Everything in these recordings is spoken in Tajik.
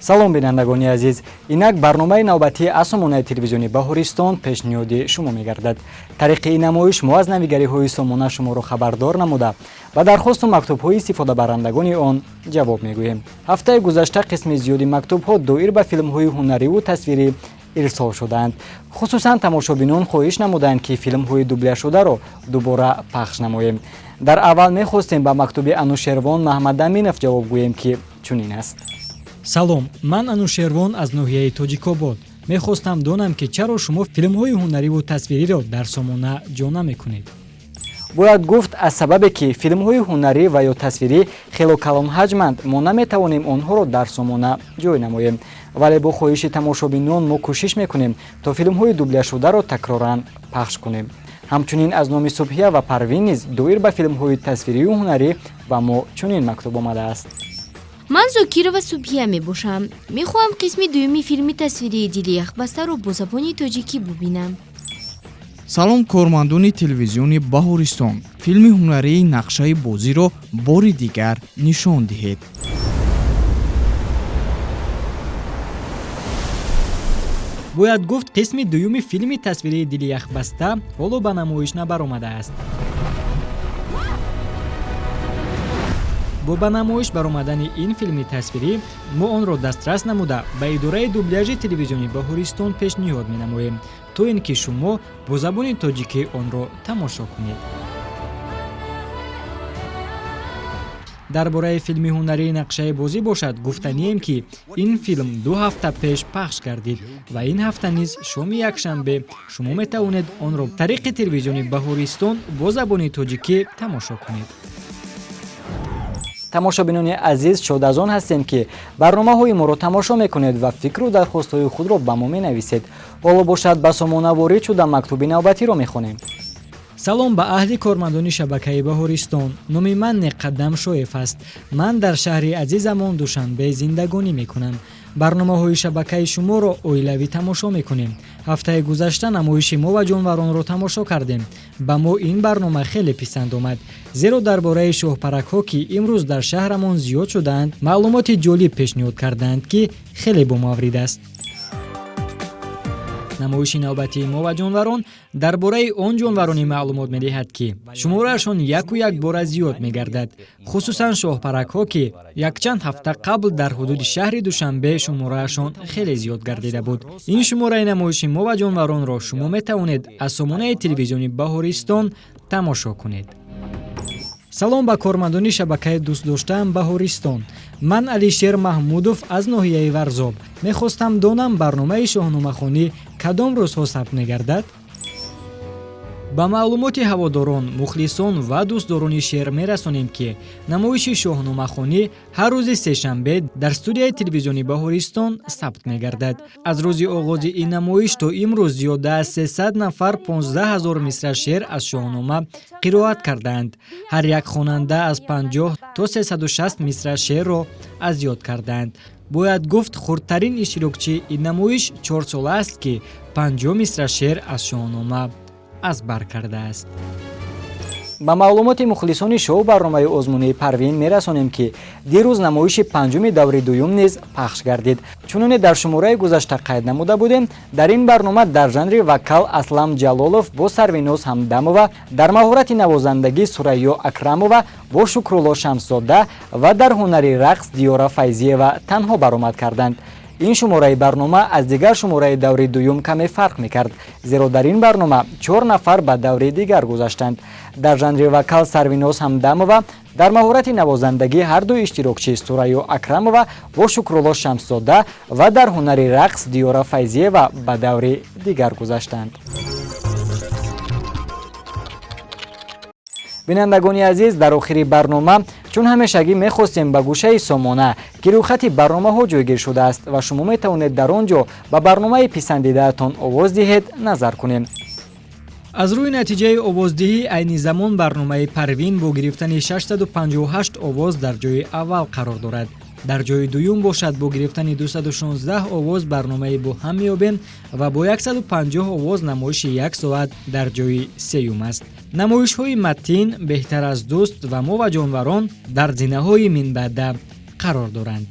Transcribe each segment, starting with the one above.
Салом, бинандагони азиз. Инак барномаи навбатӣ аз сомонаи телевизиони Баҳористон пешниҳоди шумо мегардад. Тариқи ин намоиш мо аз навигариҳои сомона шуморо хабардор намуда, ба дархосту мактубҳои истифодабарандагони он ҷавоб мегӯем. Ҳафтаи гузашта қисми зиёди мактубҳо доир ба филмҳои ҳунариву тасвирӣ ирсол шудаанд. Хусусан тамошобинон хоҳиш намуданд, ки филмҳои дубляшударо дубора пахш намоем. Дар аввал мехостем ба мактуби Анушервон Маҳмадаминов ҷавоб гӯем, ки чунин аст. Салом, ман Анушервон аз ноҳияи Тоҷикобод. Мехостам донам, ки чаро шумо филмҳои ҳунариву тасвириро дар сомона ҷо намекунед. Бояд гуфт, аз сабабе ки филмҳои ҳунарӣ ва ё тасвирӣ хело калонҳаҷманд, мо наметавонем онҳоро дар сомона ҷой намоем, вале бо хоҳиши тамошобинон мо кӯшиш мекунем, то филмҳои дубляшударо такроран пахш кунем. Ҳамчунин аз номи Субҳия ва Парвин низ доир ба филмҳои тасвирию ҳунарӣ ба мо чунин мактуб омадааст. Ман Зокирова Субҳия мебошам. Мехоҳам қисми дуюми филми тасвирии «Дили яхбастаро» бо забони тоҷикӣ бубинам. Салом, кормандони телевизиони Баҳористон. Филми ҳунарии «Нақшаи бозиро» бори дигар нишон диҳед. Бояд гуфт, қисми дуюми филми тасвирии «Дили яхбаста» ҳоло ба намоиш набаромадааст. Бо ба намоиш баромадани ин филми тасвирӣ мо онро дастрас намуда, ба идораи дубляжи телевизиони Баҳористон пешниҳод менамоем, то ин ки шумо бо забони тоҷикӣ онро тамошо кунед. Дар бораи филми ҳунарии «Нақшаи бозӣ» бошад, гуфтанием, ки ин филм 2 ҳафта пеш пахш гардид ва ин ҳафта низ шоми якшанбе шумо метавонед онро тариқи телевизиони Баҳористон бо забони тоҷикӣ тамошо кунед. Тамошобинони азиз, шод аз он ҳастем, ки барномаҳои моро тамошо мекунед ва фикру дархостҳои худро ба мо менависед. Ҳоло бошад, ба сомона ворид шуда, мактуби навбатиро мехонем. Салом ба аҳли кормандони шабакаи Баҳористон. Номи ман Неқадам Шоев аст. Ман дар шаҳри азизамон Душанбе зиндагонӣ мекунам. Барномаҳои шабакаи шуморо оилавӣ тамошо мекунем. Ҳафтаи гузашта намоиши «Мо ва ҷонваронро» тамошо кардем. Ба мо ин барнома хеле писанд омад, зеро дар бораи шоҳпаракҳо, ки имрӯз дар шаҳрамон зиёд шудаанд, маълумоти ҷолиб пешниҳод кардаанд, ки хеле бомаврид аст. Намоиши навбатии «Мо ва ҷонварон» дар бораи он ҷонвароне маълумот медиҳад, ки шумораашон яку якбора зиёд мегардад, хусусан шоҳпаракҳо, ки якчанд ҳафта қабл дар ҳудуди шаҳри Душанбе шумораашон хеле зиёд гардида буд. Ин шумораи намоиши «Мо ва ҷонваронро» шумо метавонед аз сомонаи телевизиони Баҳористон тамошо кунед. Салом ба кормандони шабакаи дӯстдоштаам Баҳористон. Ман Алишер Маҳмудов аз ноҳияи Варзоб. Мехостам донам, барномаи шоҳномахонӣ кадом рӯзҳо сабт мегардад. Ба маълумоти ҳаводорон, мухлисон ва дӯстдорони шеър мерасонем, ки намоиши шоҳномахонӣ ҳар рӯзи сешанбе дар студияи телевизиони Баҳористон сабт мегардад. Аз рӯзи оғози ин намоиш то имрӯз зиёда аз 300 нафар 15 ҳазор мисра шеър аз Шоҳнома қироат кардаанд. Ҳар як хонанда аз 50 то 360 мисра шеърро аз ёд кардаанд. Бояд гуфт, хурдтарин иштирокчии ин намоиш 4сола аст, ки 50 мисра шеър аз Шоҳнома аз бар кардааст. Ба маълумоти мухлисони шоу барномаи озмунии Парвин мерасонем, ки дирӯз намоиши панҷуми даври дуюм низ пахш гардид. Чуноне дар шумораи гузашта қайд намуда будем, дар ин барнома дар жанри вокал Аслам Ҷалолов бо Сарвиноз Ҳамдамова, дар маҳорати навозандагӣ Сурайё Акрамова бо Шукрулло Шамсзода ва дар ҳунари рақс Диёра Файзиева танҳо баромад карданд. Ин шумораи барнома аз дигар шумораи даври дуюм каме фарқ мекард, зеро дар ин барнома чор нафар ба даври дигар гузаштанд. Дар жанри вокал Сарвиноз Ҳамдамова, дар маҳорати навозандагӣ ҳар ду иштирокчӣ Сурайё Акрамова бо Шукрулло Шамсзода ва дар ҳунари рақс Диёра Файзиева ба даври дигар гузаштанд. Бинандагони азиз, дар охири барнома, чун ҳамешагӣ, мехостем ба гӯшаи сомона, ки рӯйхати барномаҳо ҷойгир шудааст ва шумо метавонед дар он ҷо ба барномаи писандидаатон овоз диҳед, назар кунем. Аз рӯи натиҷаи овоздиҳӣ, айни замон барномаи Парвин бо гирифтани 658 овоз дар ҷои аввал қарор дорад. Дар ҷои дуюм бошад, бо гирифтани 216 овоз барномаи «Бо ҳам меёбем» ва бо 150 овоз намоиши «Як соат» дар ҷои сеюм аст. Намоишҳои Матин, Беҳтар аз дӯст ва Мо ва ҷонварон дар зинаҳои минбаъда қарор доранд.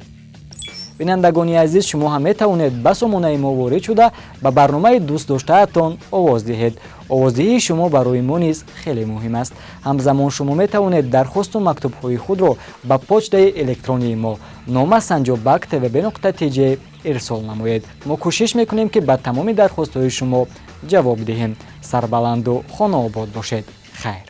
Бинандагони азиз, шумо ҳам метавонед ба сомонаи мо ворид шуда, ба барномаи дӯстдоштаатон овоз диҳед. Овоздиҳии шумо барои мо низ хеле муҳим аст. Ҳамзамон шумо метавонед дархосту мактубҳои худро ба почтаи электронии мо нома санҷобак твб нуқта тж ирсол намоед. Мо кӯшиш мекунем, ки ба тамоми дархостҳои шумо ҷавоб диҳем. Сарбаланду хонаобод бошед. Хайр.